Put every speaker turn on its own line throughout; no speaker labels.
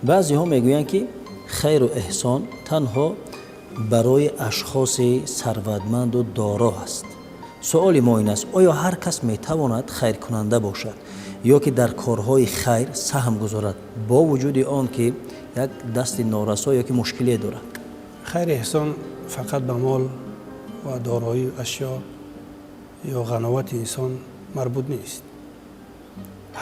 Баъзеҳо мегӯянд, ки хайру эҳсон танҳо барои ашхоси сарватманду доро аст. Суоли мо ин аст: оё ҳар кас метавонад хайркунанда бошад ё ки дар корҳои хайр саҳм гузорад, бо вуҷуди он ки як дасти норасо ё ки мушкиле дорад?
Хайри эҳсон фақат ба мол ва дороию ашё ё ғановати инсон марбут нест.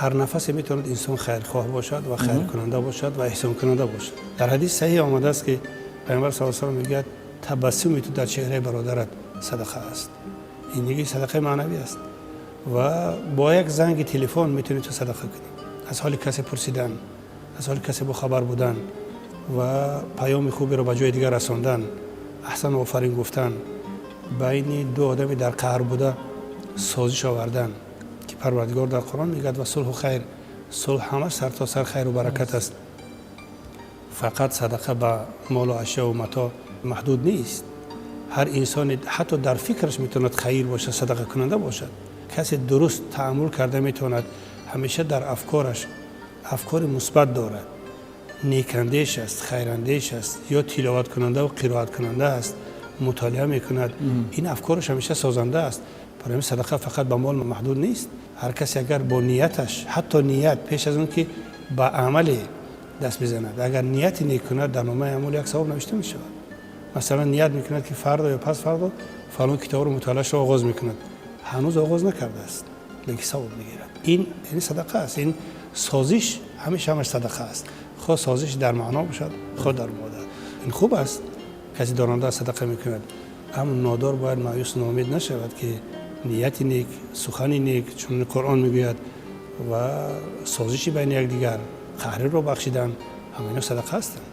Ҳар нафасе метавонад инсон хайрхоҳ бошад ва хайркунанда бошад ва эҳсонкунанда бошад. Дар ҳадиси саҳеҳ омадааст, ки Пайғамбар с салам мегӯяд: «Табассуми ту дар чеҳраи бародарат садақа аст». Ин диги садақаи маънавӣ аст. Ва бо як занги телефон метавонӣ ту садақа кунӣ, аз ҳоли касе пурсидан, аз ҳоли касе бохабар будан ва паёми хуберо ба ҷои дигар расондан, аҳсан, офарин гуфтан, байни ду одами дар қаҳр буда созиш овардан, ки Парвардигор дар Қуръон мегӯяд: «والصلح خير». Сулҳ ҳамаш сартосар хайру баракат аст. Фақат садақа ба молу ашёву матоъ маҳдуд нест. Ҳар инсоне ҳатто дар фикраш метавонад хайр бошад, садақакунанда бошад. Касе дуруст таъаммул карда метавонад, ҳамеша дар афкораш афкори мусбат дорад, некандеш аст, хайрандеш аст ё тиловаткунандаву қироаткунанда аст, мутолиа мекунад, ин афкораш ҳамеша созанда аст. Барои ҳамин садақа фақат ба мол маҳдуд нест. Ҳар касе агар бо нияташ, ҳатто ният, пеш аз он ки ба амале даст бизанад, агар нияти нек кунад, дар номаи аъмол як савоб навишта мешавад. Масалан, ният мекунад, ки фардо ё пас фардо фалон китобро мутолиаашро оғоз мекунад, ҳанӯз оғоз накардааст, лекин савоб мегирад. Ин яъне садақа аст. Ин созиш ҳамеша ҳамаш садақа аст, хоҳ созиш дар маъно бошад, хоҳ дар мода. Ин хуб аст, касе доронда садақа мекунад, аммо нодор бояд маъюс, ноумед нашавад, ки нияти нек, сухани нек, чун Қуръон мегӯяд, ва созиши байни якдигар, қаҳриро бахшидан, ҳама ино садақа ҳастанд.